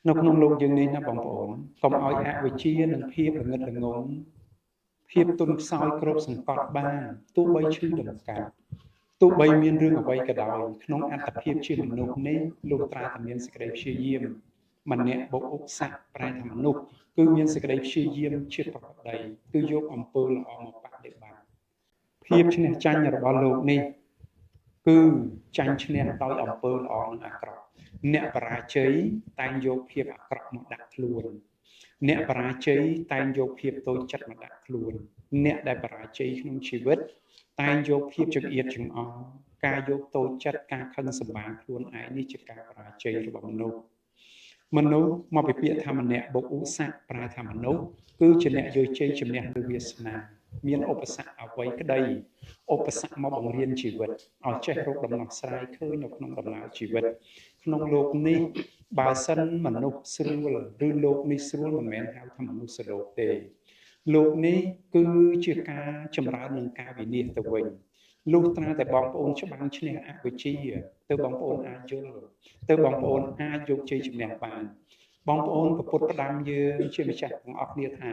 នៅក្នុងលោកយើងនេះណាបងប្អូនកុំឲ្យអវិជ្ជានិងភាពល្ងឹតល្ងងភាពទន់ខ្សោយគ្របសង្កត់បានទោះបីឈឺដង្កាត់ទោះបីមានរឿងអ្វីក៏ដោយក្នុងអត្តភាពជាមនុស្សនេះលុះត្រាតែមានសេចក្តីព្យាយាមម្នាក់បុកឧបសគ្គប្រែថាមនុស្សគឺមានសេចក្តីព្យាយាមជាប្រក្រតីគឺយកអំពើល្អមកបដិបត្តិភាពឈ្នះចាញ់របស់លោកនេះគឺចាញ់ឈ្នះដោយអំពើល្អនិងអាក្រក់អ្នកបរាជ័យតែងយកភាពអាក្រក់មកដាក់ខ្លួនអ្នកបរាជ័យតែងយកភាពតូចចិត្តមកដាក់ខ្លួនអ្នកដែលបរាជ័យក្នុងជីវិតតែងយកភាពចង្អៀតចង្អល់ការយកតូចចិត្តការខឹងសម្បារខ្លួនឯងនេះជាការបរាជ័យរបស់មនុស្សមនុស្សមកពីពាក្យថាម្នាក់បុកឧសៈប្រែថាមនុស្សគឺជាអ្នកយកជ័យជំនះលើវាសនាមានឧបសគ្គអ្វីក្តីឧបសគ្គមកបង្រៀនជីវិតឲ្យចេះរកដំណោះស្រាយឃើញនៅក្នុងដំណើរជីវិតក្នុងលោកនេះបើសិនមនុស្សស្រួលឬលោកនេះស្រួលមិនមែនហៅថាមនុស្សលោកទេលោកនេះគឺជាការចម្រើននឹងការវិនិច្ឆ័យទៅវិញលុះត្រាតែបងប្អូនច្បាំងឈ្នះអវិជ្ជាទៅបងប្អូនអាចយល់ទៅបងប្អូនអាចយកជ័យជំនះបានបងប្អូនពុទ្ធផ្ដាំយើងជាម្ចាស់ទាំងអស់គ្នាថា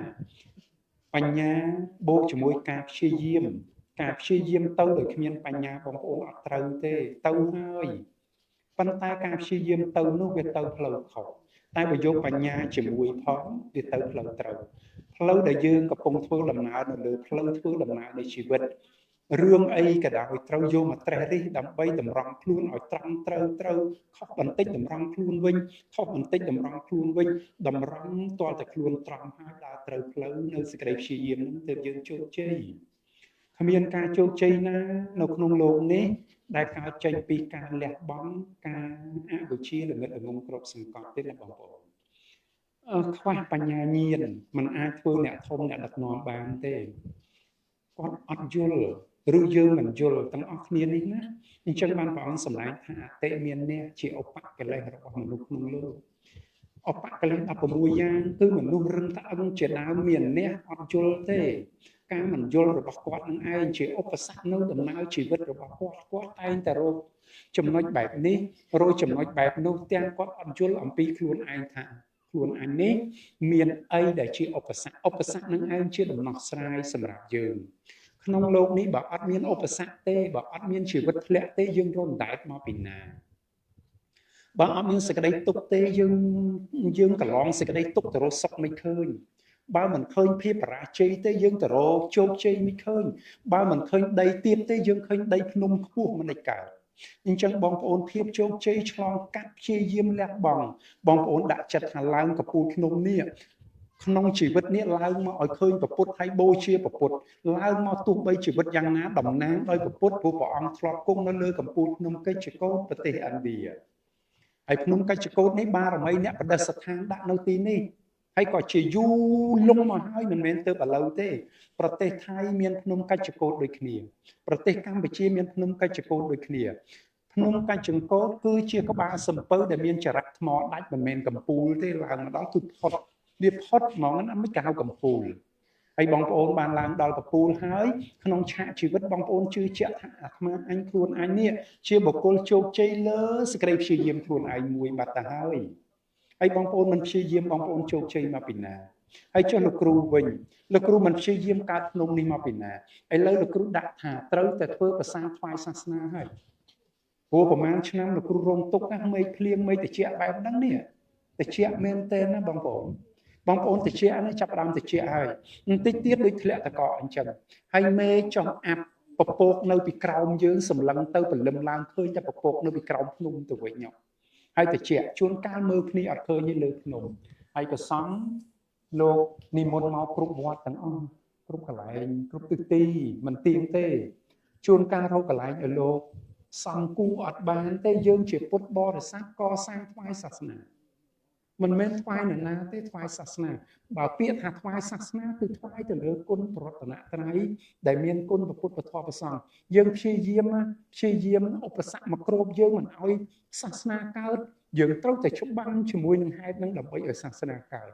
បញ្ញាបូកជាមួយការព្យាយាមការព្យាយាមទៅដោយគ្មានបញ្ញាបងប្អូនអត់ត្រូវទេទៅហើយប៉ុន្តែការព្យាយាមទៅនោះវាទៅផ្លូវខុសតែបើយកបញ្ញាជាមួយផងវាទៅផ្លូវត្រូវផ្លូវដែលយើងកំពុងធ្វើដំណើរនៅលើផ្លូវធ្វើដំណើរនៃជីវិតរឿងអីក៏ដោយត្រូវយកមកត្រេះរិះដើម្បីតម្រង់ខ្លួនឲ្យត្រង់ត្រូវត្រូវខុសបន្តិចតម្រង់ខ្លួនវិញខុសបន្តិចតម្រង់ខ្លួនវិញតម្រង់ទាល់តែខ្លួនត្រង់ហើយដើរត្រូវផ្លូវនៅសេចក្តីព្យាយាមហ្នឹងទើបយើងជោគជ័យគ្មានការជោគជ័យណានៅក្នុងលោកនេះដែលកើតចេញពីការលះបង់ការអវិជ្ជាល្ងឹតល្ងងគ្របសង្កត់ទេណាបងប្អូនខ្វះបញ្ញាញាណมันអាចធ្វើអ្នកធំអ្នកដឹកនាំបានទេគាត់អត់យល់ឬយើងមិនយល់ទាំងអស់គ្នានេះណាអញ្ចឹងបានព្រះអង្គសម្ដែងថាអតិមានអ្នកជាឧបកិលេសរបស់មនុស្សក្នុងលោកឧបកិលេស16យ៉ាងគឺមនុស្សរឹងត្អឹងជាដើមមានអ្នកអត់យល់ទេការមិនយល់របស់គាត់នឹងឯងជាឧបសគ្គនៅដំណើរជីវិតរបស់គាត់គាត់តែងតែរកចំណុចបែបនេះរកចំណុចបែបនោះទាំងគាត់អត់យល់អំពីខ្លួនឯងថាខ្លួនអញនេះមានអីដែលជាឧបសគ្គឧបសគ្គនឹងឯងជាដំណោះស្រាយសម្រាប់យើងក្នុងលោកនេះបើអត់មានឧបសគ្គទេបើអត់មានជីវិតធ្លាក់ទេយើងរំដែតមកពីណាបើអត់មានសេចក្តីទុក្ខទេយើងយើងកន្លងសេចក្តីទុក្ខទៅរកសុខមិនឃើញបើមិនឃើញភាពបរាជ័យទេយើងទៅរកជោគជ័យមិនឃើញបើមិនឃើញដីទៀបទេយើងឃើញដីភ្នំខ្ពស់មិនដេចកើតអញ្ចឹងបងប្អូនភាពជោគជ័យឆ្លងកាត់ព្យាយាមលះបង់បងប្អូនដាក់ចិត្តថាឡើងកពូលភ្នំនេះក្នុងជីវិតនេះឡើងមកឲ្យឃើញពពុទ្ធហើយបូជាពពុទ្ធឡើងមកទោះបីជីវិតយ៉ាងណាតំណាងដោយពពុទ្ធព្រោះព្រះអង្គធ្លាប់គង់នៅលើកំពូលភ្នំកិច្ចកោតប្រទេសឥណ្ឌាហើយភ្នំកិច្ចកោតនេះបារមីអ្នកបដិស្ថានដាក់នៅទីនេះហើយក៏ជាយូរលង់មកហើយមិនមែនទៅឥឡូវទេប្រទេសថៃមានភ្នំកិច្ចកោតដូចគ្នាប្រទេសកម្ពុជាមានភ្នំកិច្ចកោតដូចគ្នាភ្នំកាច់ចង្កូតគឺជាក្បាលសំពៅដែលមានចរិតថ្មដាច់មិនមែនកំពូលទេឡើងមកដល់គឺផុតវាផុតហ្មងណាមិនគេហៅកំពូលហើយបងប្អូនបានឡើងដល់កំពូលហើយក្នុងឆាកជីវិតបងប្អូនជឿជាក់ថាអាត្មាអញខ្លួនអញនេះជាបុគ្គលជោគជ័យលើសេចក្តីព្យាយាមខ្លួនឯងមួយបាត់ទៅហើយហើយបងប្អូនមិនព្យាយាមបងប្អូនជោគជ័យមកពីណាហើយចុះលោកគ្រូវិញលោកគ្រូមិនព្យាយាមកើតភ្នំនេះមកពីណាឥឡូវលោកគ្រូដាក់ថាត្រូវតែធ្វើភាសាថ្វាយសាសនាហើយព្រោះប្រហែលឆ្នាំលោកគ្រូរងទុកណាមេឃភ្លៀងមេឃតិចបែបហ្នឹងនេះតិចមែនទេណាបងប្អូនបងប្អូនតិចនេះចាប់ដើមតិចហើយបន្តិចទៀតដូចធ្លាក់តកអញ្ចឹងហើយមេឃចុះអាប់ពពកនៅពីក្រោមយើងសម្លឹងទៅព្រលឹមឡើងឃើញតែពពកនៅពីក្រោមភ្នំទៅវិញហើយតិចជួនកាលមើលគ្នាអត់ឃើញទេលើភ្នំហើយប្រសង់លោកនិមន្តមកគ្រប់វត្តទាំងអស់គ្រប់កន្លែងគ្រប់ទិសទីមិនទៀងទេជួនកាលរកកន្លែងឲ្យលោកសង្គូអត់បានទេយើងជាពុទ្ធបរិស័ទកសាងថ្វាយសាសនាមិនមែនថ្វាយនរណាទេថ្វាយសាសនាបើពាក្យថាថ្វាយសាសនាគឺថ្វាយទៅលើគុណប្រតនត្រ័យដែលមានគុណពុទ្ធពធប្រសង្ឃយើងព្យាយាមព្យាយាមឧបសគ្គមកគ្របយើងមិនឲ្យសាសនាកើតយើងត្រូវតែច្បាំងជាមួយនឹងហេតុនឹងដើម្បីឲ្យសាសនាកើត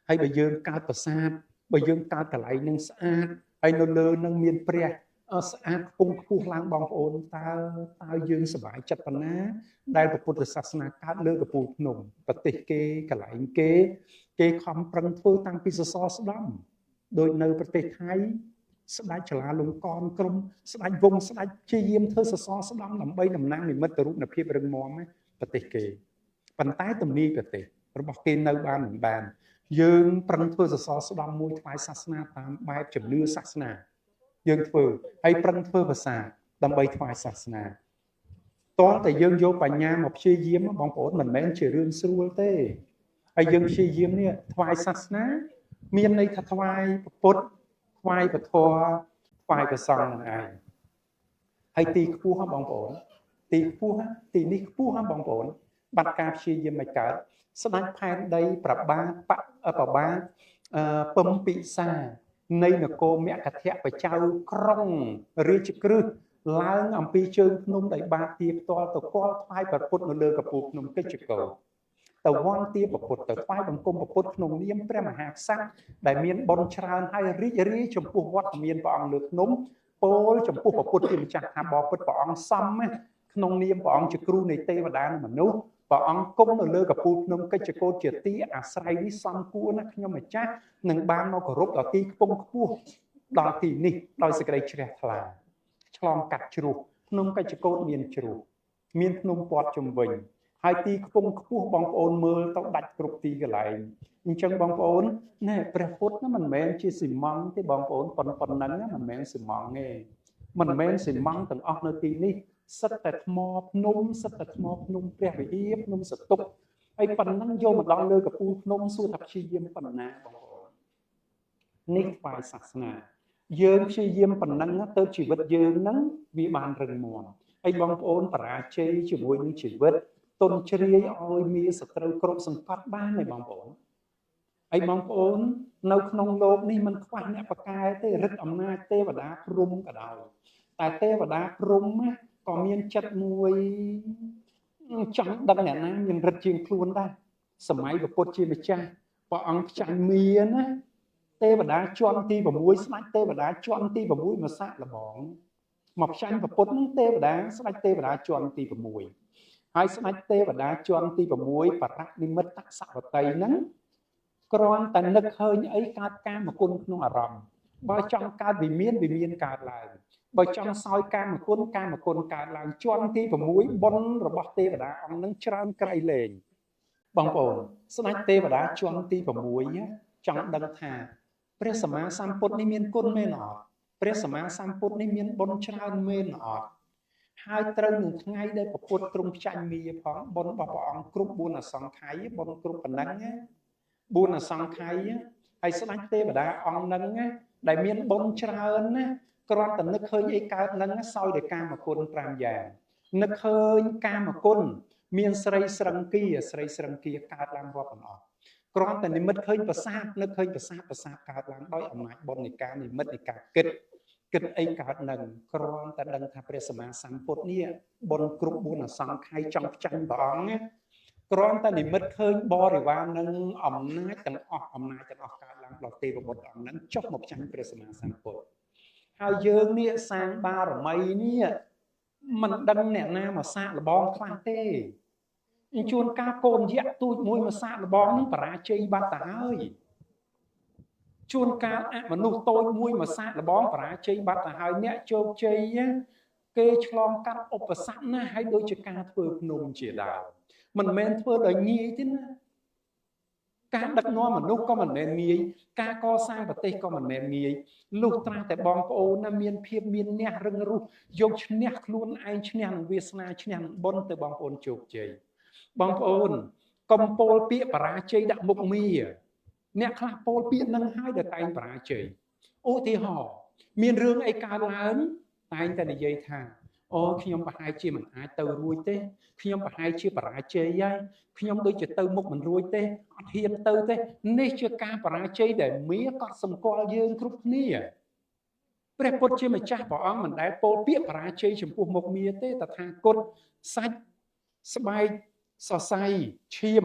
ហើយបើយើងកើតប្រាសាទបើយើងកើតកន្លែងនឹងស្អាតហើយនៅលើនឹងមានព្រះ ស្អាតខ្ពង់ខ្ពស់ឡើងបងប្អូនតើតើយើងសប្បាយចិត្តប៉ុណ្ណាដែលពុទ្ធសាសនាកើតលើកពូលភ្នំប្រទេសគេកន្លែងគេគេខំប្រឹងធ្វើតាំងពីសសរស្ដំដូចនៅប្រទេសថៃស្ដេចចលាលង្កនក្រុមស្ដេចវង្សស្ដេចព្យាយាមធ្វើសសរស្ដំដើម្បីតំណាងនិមិត្តរូបភាពរឹងមាំប្រទេសគេប៉ុន្តែទំនាយប្រទេសរបស់គេនៅបានមិនបានយើងប្រឹងធ្វើសសរស្ដំមួយថ្វាយសាសនាតាមបែបជំនឿសាសនាយើងធ្វើហើយប្រឹងធ្វើភាសាដើម្បីថ្វាយសាសនាតោះតែយើងយកបញ្ញាមកព្យាយាមបងប្អូនមិនមែនជារឿងស្រួលទេហើយយើងព្យាយាមនេះថ្វាយសាសនាមានន័យថាថ្វាយពុទ្ធថ្វាយពធថ្វាយព្រះសង្ឃនឹងឯងហើយទីខ្ពស់បងប្អូនទីខ្ពស់ទីនេះខ្ពស់បងប្អូនបាត់ការព្យាយាមឲ្យកើតស្ដេចផែនដីប្របាទបប្របាទពំពិសានៃនគរមគធៈបចៅក្រុងរាជក្រឹសឡើងអំពីជើងភ្នំដោយបាតទាផ្ទាល់ទៅគាល់ថ្វាយព្រះពុទ្ធនៅលើកពូលភ្នំកិច្ចកោទៅវន្តាព្រះពុទ្ធទៅថ្វាយបង្គំព្រះពុទ្ធក្នុងនាមព្រះមហាក្សត្រដែលមានបុណ្យច្រើនហើយរីករាយចំពោះវត្តមានព្រះអង្គលើភ្នំពោលចំពោះព្រះពុទ្ធជាម្ចាស់ថាបបិទ្ធព្រះអង្គសមក្នុងនាមព្រះអង្គជាគ្រូនៃទេវតានិងមនុស្សព្រះអង្គគង់នៅលើកពូលភ្នំកិច្ចកោជាទីអាស្រ័យនេះសំគួរណាស់ខ្ញុំម្ចាស់នឹងបានមកគោរពដល់ទីខ្ពង់ខ្ពស់ដល់ទីនេះដោយសេចក្តីជ្រះថ្លាឆ្លងកាត់ជ្រោះភ្នំកិច្ចកោមានជ្រោះមានភ្នំព័ទ្ធជុំវិញហើយទីខ្ពង់ខ្ពស់បងប្អូនមើលទៅដាច់គ្រប់ទីកន្លែងអញ្ចឹងបងប្អូនណែព្រះពុទ្ធណាមិនមែនជាស៊ីម៉ង់ទេបងប្អូនប៉ុណ្ណឹងណាមិនមែនស៊ីម៉ង់ទេមិនមែនស៊ីម៉ង់ទាំងអស់នៅទីនេះសិតតែថ្មភ្នំសិតតែថ្មភ្នំព្រះវិហារភ្នំសតុកហើយប៉ុណ្ណឹងយកមកដល់លើកពូលភ្នំសួរថាព្យាយាមប៉ុណ្ណាបងប្អូននេះថ្វាយសាសនាយើងព្យាយាមប៉ុណ្ណឹងទៅជីវិតយើងហ្នឹងវាបានរឹងមាំហើយបងប្អូនបរាជ័យជាមួយនឹងជីវិតទុនជ្រាយឲ្យមានសត្រូវគ្រប់សង្កត់បានទេបងប្អូនហើយបងប្អូននៅក្នុងលោកនេះមិនខ្វះអ្នកប្រកែទេរិទ្ធអំណាចទេវតាព្រំក៏ដោយតែទេវតាព្រំណាក៏មានចិត្តមួយចង់ដឹងអ្នកណាមានរិទ្ធជាងខ្លួនដែរសម័យពុទ្ធជាម្ចាស់ព្រះអង្គផ្ចាញ់មាណាទេវតាជាន់ទី6ស្ដេចទេវតាជាន់ទី6មកសាកល្បងមកផ្ចាញ់ពុទ្ធនឹងទេវតាស្ដេចទេវតាជាន់ទី6ហើយស្ដេចទេវតាជាន់ទី6បរនិមិត្តសវតីហ្នឹងគ្រាន់តែនឹកឃើញអីកើតកាមគុណក្នុងអារម្មណ៍បើចង់កើតវិមានវិមានកើតឡើងបើចង់សោយកាមគុណកាមគុណកើតឡើងជាន់ទី6បុណ្យរបស់ទេវតាអង្គនឹងច្រើនក្រៃលែងបងប្អូនស្ដេចទេវតាជាន់ទី6ចង់ដឹងថាព្រះសម្មាសម្ពុទ្ធនេះមានគុណមែនអត់ព្រះសម្មាសម្ពុទ្ធនេះមានបុណ្យច្រើនមែនអត់ហើយត្រូវនឹងថ្ងៃដែលព្រះពុទ្ធទ្រង់ផ្ចាញ់មាផងបុណ្យរបស់ព្រះអង្គគ្រប់4អសង្ខ័យបុណ្យគ្រប់ប៉ុណ្ណឹង4អសង្ខ័យហើយស្ដេចទេវតាអង្គនឹងណាដែលមានបុណ្យច្រើនណាគ្រាន់តែនឹកឃើញអីកើតនឹងសោយដោយកាមគុណ5យ៉ាងនឹកឃើញកាមគុណមានស្រីស្រឹងគាស្រីស្រឹងគាកើតឡើងរាប់មិនអស់គ្រាន់តែនិមិត្តឃើញប្រាសាទនឹកឃើញប្រាសាទប្រាសាទកើតឡើងដោយអំណាចបុណ្យនៃការនិមិត្តនៃការគិតគិតអីកើតនឹងគ្រាន់តែដឹងថាព្រះសម្មាសម្ពុទ្ធនេះបុណ្យគ្រប់4អសង្ខ័យចង់ផ្ចាញ់ព្រះអង្គណាគ្រាន់តែនិមិត្តឃើញបរិវារនឹងអំណាចទាំងអស់អំណាចទាំងអស់កើតឡើងដល់ទេវបុត្រអង្គនឹងចុះមកផ្ចាញ់ព្រះសម្មាសម្ពុទ្ធហើយយើងនេះសាងបារមីនេះមិនដឹងអ្នកណាមកសាកល្បងខ្លះទេជួនកាលកូនយៈទូចមួយមកសាកល្បងនឹងបរាជ័យបាត់ទៅហើយជួនកាលអមនុស្សតូចមួយមកសាកល្បងបរាជ័យបាត់ទៅហើយអ្នកជោគជ័យគេឆ្លងកាត់ឧបសគ្គណាស់ហើយដូចជាការធ្វើភ្នំជាដើមមិនមែនធ្វើដោយងាយទេណាការដឹកនាំមនុស្សក៏មិនមែនងាយការកសាងប្រទេសក៏មិនមែនងាយលុះត្រាតែបងប្អូនណាមានភាពមានះរឹងរូសយកឈ្នះខ្លួនឯងឈ្នះនឹងវាសនាឈ្នះនឹងបុណ្យទៅបងប្អូនជោគជ័យបងប្អូនកុំពោលពាក្យបរាជ័យដាក់មុខមាអ្នកខ្លះពោលពាក្យនឹងហើយដែលតែងបរាជ័យឧទាហរណ៍មានរឿងអីកើតឡើងតែងតែនិយាយថាអូខ្ញុំប្រហែលជាមិនអាចទៅរួចទេខ្ញុំប្រហែលជាបរាជ័យហើយខ្ញុំដូចជាទៅមុខមិនរួចទេអត់ហ៊ានទៅទេនេះជាការបរាជ័យដែលមាកត់សម្គាល់យើងគ្រប់គ្នាព្រះពុទ្ធជាម្ចាស់ព្រះអង្គមិនដែលពោលពាក្យបរាជ័យចំពោះមុខមាទេតថាគតសាច់ស្បែកសរសៃឈាម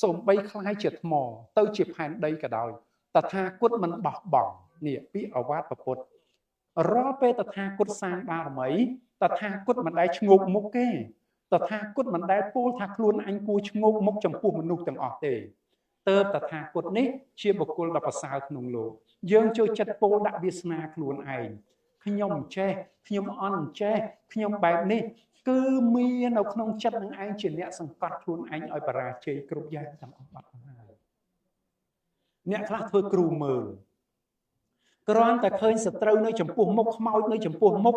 សូម្បីក្លាយជាថ្មទៅជាផែនដីក៏ដោយតថាគតមិនបោះបង់នេះពាក្យអវាទពុទ្ធ រាល់ពេលតថាគតសាងបារមីតថាគតមិនដែលឈ្ងោកមុខទេតថាគតមិនដែលពោលថាខ្លួនអញគួរឈ្ងោកមុខចំពោះមនុស្សទាំងអស់ទេតើតថាគតនេះជាបុគ្គលដ៏ប្រសើរក្នុងលោកយើងចូលចិត្តពោលដាក់វាសនាខ្លួនឯងខ្ញុំចេះខ្ញុំអន់ចេះខ្ញុំបែបនេះគឺមាននៅក្នុងចិត្តនឹងឯងជាអ្នកសង្កត់ខ្លួនឯងឲ្យបរាជ័យគ្រប់យ៉ាងទាំងអស់បាត់ទៅហើយអ្នកខ្លះធ្វើគ្រូមើលគ្រាន់តែឃើញសត្រូវនៅចំពោះមុខខ្មោចនៅចំពោះមុខ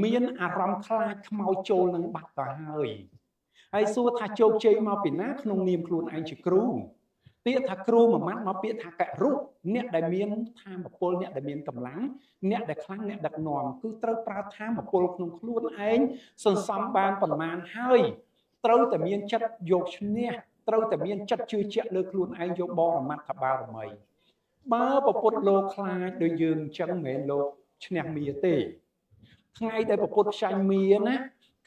មានអារម្មណ៍ខ្លាចខ្មោចចូលនឹងបាត់ទៅហើយហើយសួរថាជោគជ័យមកពីណាក្នុងនាមខ្លួនឯងជាគ្រូពាក្យថាគ្រូមួយម៉ាត់មកពាក្យថាករុអ្នកដែលមានធម៌ពលអ្នកដែលមានកម្លាំងអ្នកដែលខ្លាំងអ្នកដឹកនាំគឺត្រូវប្រើធម៌ពលក្នុងខ្លួនឯងសន្សំបានប្រមាណហើយត្រូវតែមានចិត្តយកឈ្នះត្រូវតែមានចិត្តជឿជាក់លើខ្លួនឯងយកបរមត្ថបារមីបើពពុទ្ធលោកខ្លាចដូចយើងអញ្ចឹងមិនមែនលោកឈ្នះមាទេថ្ងៃដែលពពុទ្ធផ្ចាញ់មាណា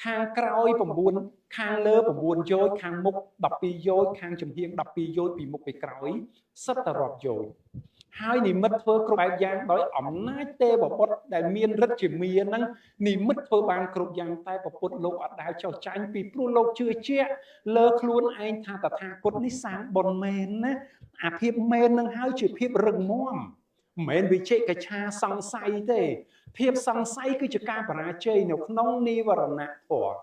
ខាងក្រោយ9ខាងលើ9យោជខាងមុខ12យោជខាងចំហៀង12យោជពីមុខពីក្រោយសិតតែរាប់យោជហើយនិមិត្តធ្វើគ្រប់បែបយ៉ាងដោយអំណាចទេវបុត្រដែលមានឫទ្ធិជាមាហ្នឹងនិមិត្តធ្វើបានគ្រប់យ៉ាងតែពពុទ្ធលោកអត់ដែលចោះចាញ់ពីព្រោះលោកជឿជាក់លើខ្លួនឯងថាតថាគតនេះសាងបុណ្យមែនណាអាភាពមែននឹងហើយជាភាពរឹងមាំមិនមែនវិជិកិច្ឆាសង្ស័យទេភាពសង្ស័យគឺជាការបរាជ័យនៅក្នុងនិវរណៈធម៌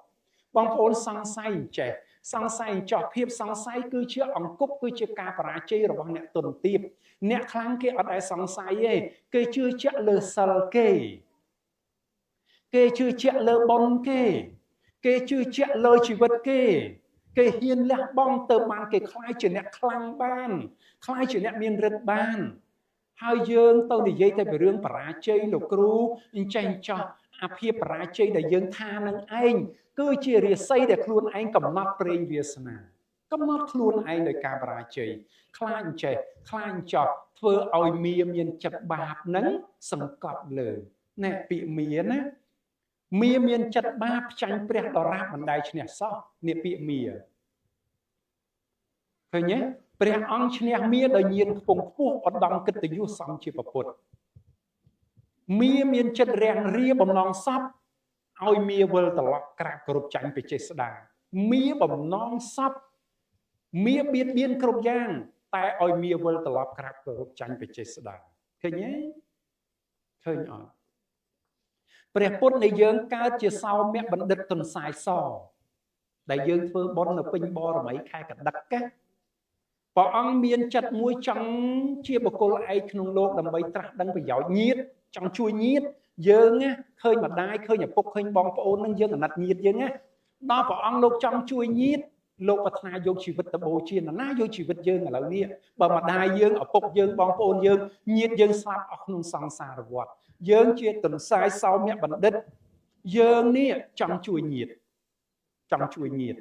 បងប្អូនសង្ស័យចេះសង្ស័យចោះភាពសង្ស័យគឺជាអង្គប់គឺជាការបរាជ័យរបស់អ្នកទុនទាបអ្នកខ្លាំងគេអត់ដែលសង្ស័យទេគេជឿជាក់លើសិលគេគេជឿជាក់លើបុណ្យគេគេជឿជាក់លើជីវិតគេគេហ៊ានលះបង់ទៅបានគេខ្លាយជាអ្នកខ្លាំងបានខ្លាយជាអ្នកមានឫទ្ធិបានហើយយើងទៅនិយាយតែពីរឿងបរាជ័យលោកគ្រូអញ្ចេះចោះអាភាពបរាជ័យដែលយើងថានឹងឯងគឺជារាសីដែលខ្លួនឯងកំណត់ព្រេងវាសនាកំណត់ខ្លួនឯងដោយការបរាជ័យខ្លាចចេះខ្លាចចោះធ្វើឲ្យមាមានចិត្តបាបនឹងសង្កត់លើណែពាក្យមាណាមាមានចិត្តបាបផ្ចាញ់ព្រះដរាបមិនដែលឈ្នះសោះនេះពាក្យមាឃើញទេព្រះអង្គឈ្នះមាដោយញាណខ្ពង់ខ្ពស់ឧត្តមកិត្តិយសសំជាពុទ្ធមាមានចិត្តរាំងរាបំណងសពឲ្យមាវិលត្រឡប់ក្រាបគោរពចាញ់បេចេស្តាមាបំណងសពមាបៀតបៀនគ្រប់យ៉ាងតែឲ្យមាវិលត្រឡប់ក្រាបគោរពចាញ់បេចេស្តាឃើញទេឃើញអត់ព្រះពុទ្ធនៃយើងកើតជាសោមៈបណ្ឌិតទុនសាយសដែលយើងធ្វើបុណ្យនៅពេញបរមីខែកដឹកណាព្រះអង្គមានចិត្តមួយចង់ជាបុគ្គលឯកក្នុងលោកដើម្បីត្រាស់ដឹងប្រយោជន៍ញាតិចង់ជួយញាតិយើងណាឃើញម្ដាយឃើញឪពុកឃើញបងប្អូននឹងយើងអាណិតញាតិយើងណាដល់ព្រះអង្គលោកចង់ជួយញាតិលោកប្រាថ្នាយកជីវិតទៅបូជាណាយកជីវិតយើងឥឡូវនេះបើម្ដាយយើងឪពុកយើងបងប្អូនយើងញាតិយើងស្លាប់អស់ក្នុងសង្សារវដ្តយើងជាទន្សាយសោមៈបណ្ឌិតយើងនេះចង់ជួយញាតិចង់ជួយញាតិ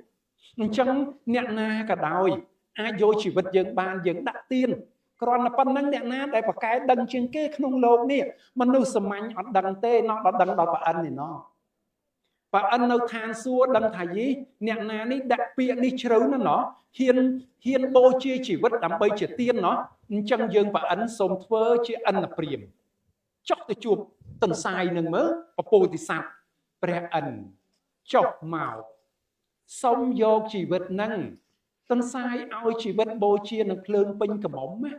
អញ្ចឹងអ្នកណាក៏ដោយអាចយកជីវិតយើងបានយើងដាក់ទៀនគ្រាន់តែប៉ុណ្្នឹងអ្នកណាដែលប្រកែដឹងជាងគេក្នុងលោកនេះមនុស្សសាមញ្ញអត់ដឹងទេណោះដល់ដឹងដល់ប្រអិននេះណោះប្រអិននៅឋានសួគ៌ដឹងថាយីអ្នកណានេះដាក់ពាក្យនេះជ្រៅណាស់ណោះហ៊ានបូជាជីវិតដើម្បីជាទៀនណោះអញ្ចឹងយើងប្រអិនសូមធ្វើជាអិនព្រាមចុះទៅជួបទន្សាយនឹងមើលពពោធិសត្វព្រះអិនចុះមកសូមយកជីវិតនឹងទន្សាយឲ្យជីវិតបូជានឹងភ្លើងពេញក្រមុំណា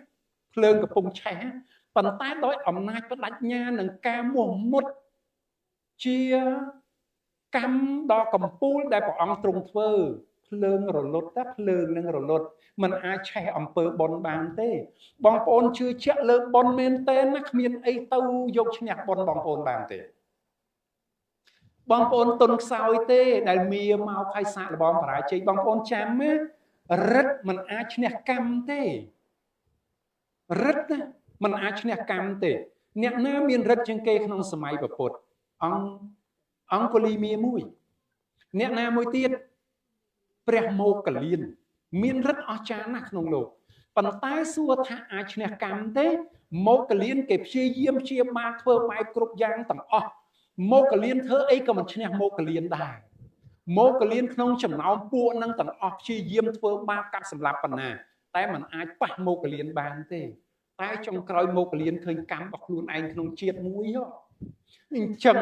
ភ្លើងកំពុងឆេះប៉ុន្តែដោយអំណាចបដិញ្ញានឹងការមោះមុតជាកម្មដ៏កំពូលដែលព្រះអង្គទ្រង់ធ្វើភ្លើងរលត់តែភ្លើងនឹងរលត់มันអាចឆេះអំពើបុណ្យបានទេបងប្អូនជឿជាក់លើបុណ្យមែនតើណាគ្មានអីទៅយកឈ្នះបុណ្យបងប្អូនបានទេបងប្អូនទុនខ្សោយទេដែលមាមកឲ្យសាកល្បងបរាជ័យបងប្អូនចាំណារិទ្ធมันអាចឈ្នះកម្មទេរិទ្ធណាมันអាចឈ្នះកម្មទេអ្នកណាមានរិទ្ធជាងគេក្នុងសម័យពុទ្ធអង្គលីមាមួយអ្នកណាមួយទៀតព្រះមោគលានមានរិទ្ធអស្ចារ្យណាស់ក្នុងលោកប៉ុន្តែសួរថាអាចឈ្នះកម្មទេមោគលានគេព្យាយាមជាបាធ្វើបែបគ្រប់យ៉ាងទាំងអស់មោគលានធ្វើអីក៏មិនឈ្នះមោគលានដែរមោគលានក្នុងចំណោមពួកនឹងទាំងអស់ព្យាយាមធ្វើបាបកាប់សម្លាប់ប៉ុណ្ណាតែมันអាចប៉ះមោគលានបានទេតែចុងក្រោយមោគលានឃើញកម្មរបស់ខ្លួនឯងក្នុងជាតិមួយ អញ្ចឹង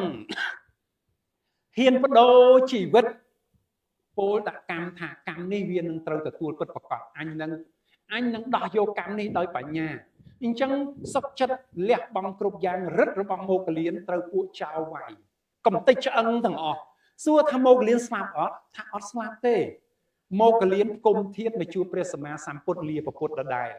ហ៊ានបដូរជីវិតពោលដាក់កម្មថាកម្មនេះវានឹងត្រូវទទួលពិតប្រកបអញនឹងដោះយកកម្មនេះដោយបញ្ញាអញ្ចឹងសុខចិត្តលះបង់គ្រប់យ៉ាងរិទ្ធរបស់មោគលានត្រូវពួកចៅវាយកំតិចឆ្អឹងទាំងអស់សួរថាមោគលានស្លាប់អត់ថាអត់ស្លាប់ទេមោគលានគុំធាតមកជួបព្រះសម្មាសម្ពុទ្ធលាពុទ្ធដដែល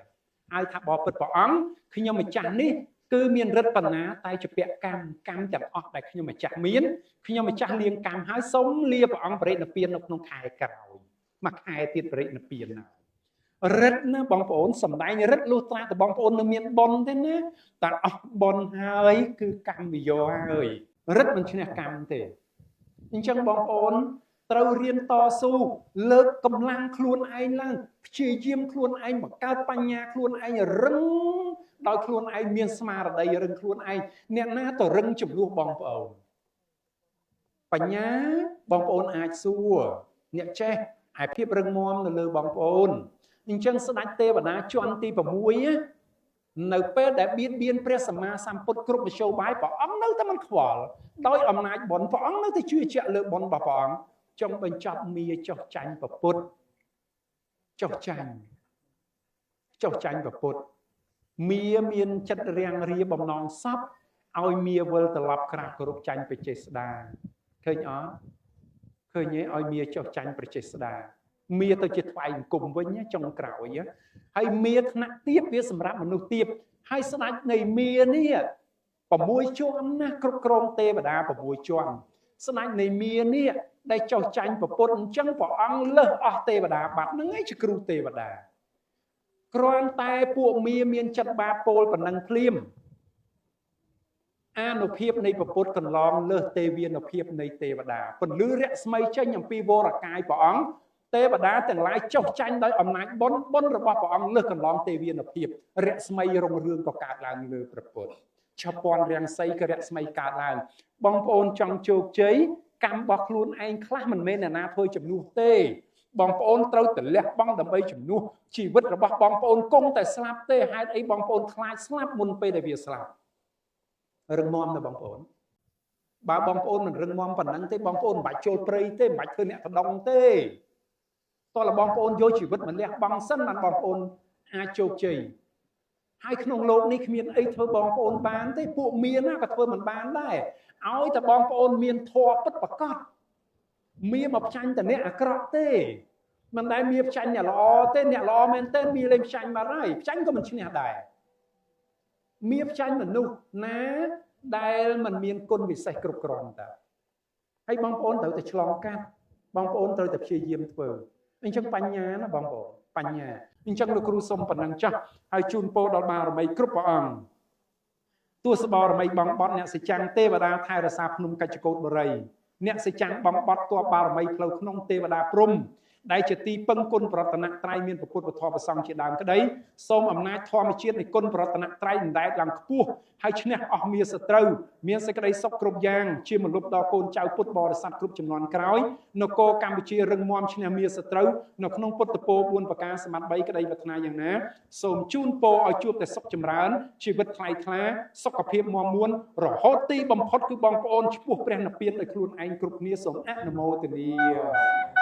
ហើយថាបបិទ្ធព្រះអង្គខ្ញុំម្ចាស់នេះគឺមានរិទ្ធបណ្ណាតែជាពាក់កម្មកម្មទាំងអស់ដែលខ្ញុំម្ចាស់មានខ្ញុំម្ចាស់លៀងកម្មហើយសូមលាព្រះអង្គបរិនិព្វាននៅក្នុងខែក្រោយមួយខែទៀតបរិនិព្វានណារិទ្ធណាបងប្អូនសំដែងរិទ្ធលុះត្រាតែបងប្អូននៅមានបុណ្យទេណាតែអស់បុណ្យហើយគឺកម្មវិយោហើយរិទ្ធមិនឈ្នះកម្មទេអញ្ចឹងបងប្អូនត្រូវរៀនតស៊ូលើកកម្លាំងខ្លួនឯងឡើងព្យាយាមខ្លួនឯងបង្កើតបញ្ញាខ្លួនឯងរឹងដោយខ្លួនឯងមានស្មារតីរឹងខ្លួនឯងអ្នកណាទៅរឹងចំនួនបងប្អូនបញ្ញាបងប្អូនអាចសួរអ្នកចេះឯភាពរឹងមាំនៅលើបងប្អូនអញ្ចឹងស្ដេចទេវតាជាន់ទី6នៅពេលដែលបៀតបៀនព្រះសម្មាសម្ពុទ្ធគ្រប់មធ្យោបាយព្រះអង្គនៅតែមិនខ្វល់ដោយអំណាចបុណ្យព្រះអង្គនៅតែជឿជាក់លើបុណ្យរបស់ព្រះអង្គចុងបញ្ចប់មាចុះចាញ់ពុទ្ធចុះចាញ់ពុទ្ធមាមានចិត្តរាំងរាបំណងសពឲ្យមាវិលត្រឡប់ក្រាបគោរពចាញ់ព្រះចេស្តាឃើញអត់ឃើញទេឲ្យមាចុះចាញ់ព្រះចេស្តាមាទៅជាថ្វាយអង្គមវិញចុងក្រោយហើយមាថ្នាក់ទៀបវាសម្រាប់មនុស្សទៀបហើយស្ដេចនៃមានេះ6ជាន់ណាគ្រប់គ្រងទេវតា6ជាន់ស្ដេចនៃមានេះដែលចុះចាញ់ពុទ្ធអញ្ចឹងព្រះអង្គលើសអស់ទេវតាបាត់ហ្នឹងឯងជាគ្រូទេវតាគ្រាន់តែពួកមាមានចិត្តបាបពោលប៉ុណ្ណឹងភ្លាមអានុភាពនៃពុទ្ធកន្លងលើសទេវានុភាពនៃទេវតាពន្លឺរស្មីចេញអំពីវរកាយព្រះអង្គទេវតាទាំងឡាយចុះចាញ់ដោយអំណាចបុណ្យបុណ្យរបស់ព្រះអង្គលើសកន្លងទេវានុភាពរស្មីរុងរឿងក៏កើតឡើងលើព្រះពុទ្ធឆពន់រាំងសីក៏រស្មីកើតឡើងបងប្អូនចង់ជោគជ័យកម្មរបស់ខ្លួនឯងខ្លះមិនមែនអ្នកណាធ្វើជំនួសទេបងប្អូនត្រូវតែលះបង់ដើម្បីជំនួសជីវិតរបស់បងប្អូនគង់តែស្លាប់ទេហេតុអីបងប្អូនខ្លាចស្លាប់មុនពេលដែលវាស្លាប់រឹងមាំណាបងប្អូនបើបងប្អូនមិនរឹងមាំប៉ុណ្ណឹងទេបងប្អូនមិនបាច់ចូលព្រៃទេមិនបាច់ធ្វើអ្នកដងទេតោះបងប្អូនយកជីវិតមកលះបង់សិនបានបងប្អូនអាចជោគជ័យហើយក្នុងលោកនេះគ្មានអីធ្វើបងប្អូនបានទេពួកមានណាក៏ធ្វើមិនបានដែរឲ្យតែបងប្អូនមានធម៌ពិតប្រាកដមានមកផ្ចាញ់តែអ្នកអាក្រក់ទេមិនដែលមានផ្ចាញ់អ្នកល្អទេអ្នកល្អមែនទេមានលេងផ្ចាញ់បាត់ហើយផ្ចាញ់ក៏មិនឈ្នះដែរមានផ្ចាញ់មនុស្សណាដែលមិនមានគុណវិសេសគ្រប់គ្រាន់តើហើយបងប្អូនត្រូវតែឆ្លងកាត់បងប្អូនត្រូវតែព្យាយាមធ្វើអញ្ចឹងបញ្ញាណាបងប្អូនបញ្ញាអញ្ចឹងលោកគ្រូសុំប៉ុណ្ណឹងចាស់ហើយជូនពរដល់បារមីគ្រប់ព្រះអង្គទស្សបារមីបងបត់អ្នកសិចាំងទេវតាថែរក្សាភ្នំកច្ចកោតបុរីអ្នកសិចាំងបងបត់តបបារមីផ្លូវក្នុងទេវតាព្រំដែលជាទីពឹងគុណប្រតនត្រ័យមានពុទ្ធពធប្រសង្ឃជាដើមក្តីសូមអំណាចធម្មជាតិនៃគុណប្រតនត្រ័យអណ្ដែតឡើងខ្ពស់ហើយឈ្នះអស់មាសត្រូវមានសេចក្តីសុខគ្រប់យ៉ាងជាមលុបដល់កូនចៅពុទ្ធបរិស័ទគ្រប់ចំនួនក្រោយនគរកម្ពុជារឹងមាំឈ្នះមាសត្រូវនៅក្នុងពុទ្ធពោ4ប្រការសម្បត្តិ3ក្តីប្រាថ្នាយ៉ាងណាសូមជូនពរឲ្យជួបតែសុខចម្រើនជីវិតថ្លៃថ្លាសុខភាពមាំមួនរហូតទីបំផុតគឺបងប្អូនឆ្ពោះព្រះនិព្វានដោយខ្លួនឯងគ្រប់គ្នាសូមអនុមោទនា